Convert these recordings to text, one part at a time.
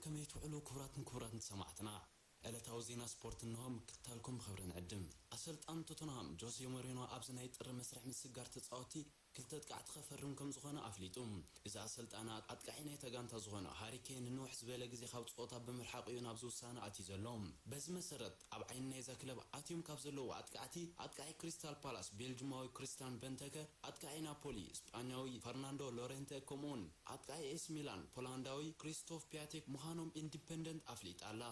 ከመይ ትውዕሉ ክቡራትን ክቡራትን ሰማዕትና? ዕለታዊ ዜና ስፖርት እንሆ ምክትታልኩም ብኽብሪ ንዕድም። ኣሰልጣን ቶተንሃም ጆዜ ሞሪኖ ኣብዚ ናይ ጥሪ መስርሕ ምስግጋር ተጻወትቲ ክልተ ኣጥቃዕቲ ከፈርም ከም ዝኾነ ኣፍሊጡ። እዚ ኣሰልጣኒ ኣጥቃዒ ናይታ ጋንታ ዝኾነ ሃሪ ኬን ንንውሕ ዝበለ ግዜ ካብ ጸወታ ብምርሓቕ እዩ ናብዚ ውሳነ ኣትዩ ዘሎ። በዚ መሰረት ኣብ ዓይኒ ናይዛ ክለብ ኣትዮም ካብ ዘለዉ ኣጥቃዕቲ ኣጥቃዒ ክሪስታል ፓላስ ቤልጅማዊ ክሪስታን በንተከ፣ ኣጥቃዒ ናፖሊ ስጳኛዊ ፈርናንዶ ሎሬንተ ከምኡውን ኣጥቃዒ ኤስ ሚላን ፖላንዳዊ ክሪስቶፍ ፒያቴክ ምዃኖም ኢንዲፐንደንት ኣፍሊጣ ኣላ።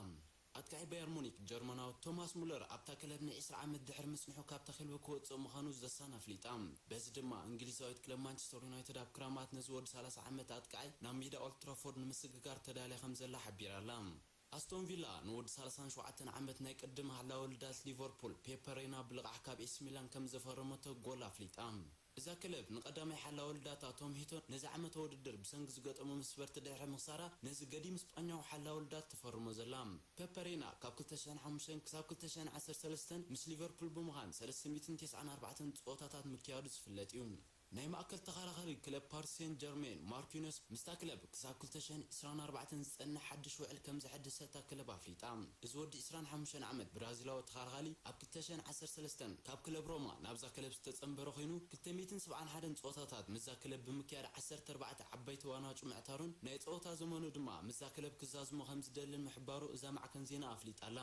ኣጥቃዒ ባየር ሙኒክ ጀርመናዊ ቶማስ ሙለር ኣብታ ክለብ ን20 ዓመት ድሕሪ ምጽንሑ ካብታ ክለብ ክወጽእ ምዃኑ ዘሳን ኣፍሊጣ። በዚ ድማ እንግሊዛዊት ክለብ ማንቸስተር ዩናይትድ ኣብ ክራማት ነዚ ወዲ 30 ዓመት ኣጥቃዒ ናብ ሜዳ ኦልትራፎርድ ንምስግጋር ተዳልያ ከም ዘላ ሓቢራ ኣላ። ኣስቶን ቪላ ንወዲ 37 ዓመት ናይ ቅድም ሓላዊ ልዳት ሊቨርፑል ፔፐ ሬና ብልቓሕ ካብ ኤሲ ሚላን ከም ዘፈረመቶ ጎል ኣፍሊጣ። እዛ ክለብ ንቐዳማይ ሓላዊ ልዳታ ቶም ሂቶን ነዚ ዓመተ ውድድር ብሰንኪ ዝገጠሞ መስበርቲ ድሕሪ ምኽሳራ ነዚ ገዲም ስጳኛዊ ሓላዊ ልዳት ተፈርሞ ዘላ። ፔፐ ሬና ካብ 2005 ክሳብ 2013 ምስ ሊቨርፑል ብምዃን 394 ጸወታታት ምክያዱ ዝፍለጥ እዩ። ናይ ማእከል ተኸላኻሊ ክለብ ፓሪስ ሴንት ጀርሜን ማርኪኖስ ምስታ ክለብ ክሳብ 2024 ዝጸንሕ ሓድሽ ውዕል ከም ዘሐደሰ እታ ክለብ ኣፍሊጣ። እዚ ወዲ 25 ዓመት ብራዚላዊ ተኸላኻሊ ኣብ 2013 ካብ ክለብ ሮማ ናብዛ ክለብ ዝተጸንበረ ኮይኑ 271 ጸወታታት ምስዛ ክለብ ብምክያድ 14 ዓበይቲ ዋናጩ ምዕታሩን ናይ ጸወታ ዘመኑ ድማ ምስዛ ክለብ ክዛዝሞ ከም ዝደልን ምሕባሩ እዛ ማዕከን ዜና ኣፍሊጣ ኣላ።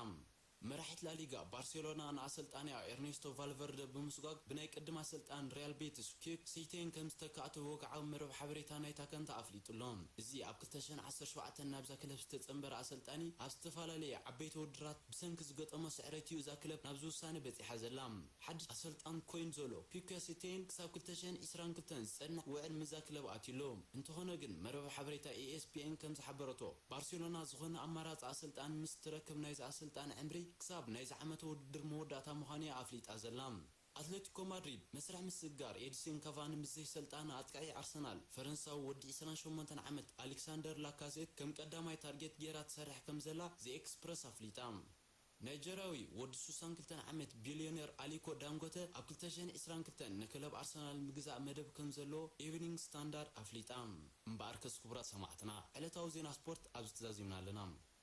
መራሒት ላሊጋ ባርሴሎና ንኣሰልጣኒኣ ኤርኔስቶ ቫልቨርደ ብምስጓግ ብናይ ቅድም ኣሰልጣን ሪያል ቤቲስ ኪክ ሲቴን ከም ዝተካእቶ ወግዓዊ መረብ ሓበሬታ ናይታ ጋንታ ኣፍሊጡ ኣሎ። እዚ ኣብ 2017 ናብዛ ክለብ ዝተጸንበረ ኣሰልጣኒ ኣብ ዝተፈላለየ ዓበይቲ ውድድራት ብሰንኪ ዝገጠሞ ስዕረት እዩ እዛ ክለብ ናብዚ ውሳነ በጺሓ ዘላ። ሓድሽ ኣሰልጣን ኮይኑ ዘሎ ኪክ ሲቴን ክሳብ 2022 ዝጸንሕ ውዕል ምስዛ ክለብ ኣትዩ ኣሎ። እንተኾነ ግን መረብ ሓበሬታ ኢኤስፒኤን ከም ዝሓበረቶ ባርሴሎና ዝኾነ ኣማራጺ ኣሰልጣኒ ምስ ትረክብ ናይዚ ኣሰልጣኒ ዕምሪ ክሳብ ናይዚ ዓመተ ውድድር መወዳእታ ምዃኑ እያ ኣፍሊጣ ዘላ። ኣትሌቲኮ ማድሪድ መስርሕ ምስግጋር ኤዲሲን ካቫኒ ምስ ዘይሰልጣኒ ኣጥቃዒ ኣርሰናል ፈረንሳዊ ወዲ 28 ዓመት ኣሌክሳንደር ላካዜት ከም ቀዳማይ ታርጌት ገይራ ትሰርሕ ከም ዘላ ዘ ኤክስፕረስ ኣፍሊጣ። ናይጀርያዊ ወዲ 62 ዓመት ቢልዮኔር ኣሊኮ ዳንጎተ ኣብ 2022 ንክለብ ኣርሰናል ምግዛእ መደብ ከም ዘለዎ ኢቭኒንግ ስታንዳርድ ኣፍሊጣ። እምበኣርከስ ክቡራት ሰማዕትና ዕለታዊ ዜና ስፖርት ኣብዚ ተዛዚምና ኣለና።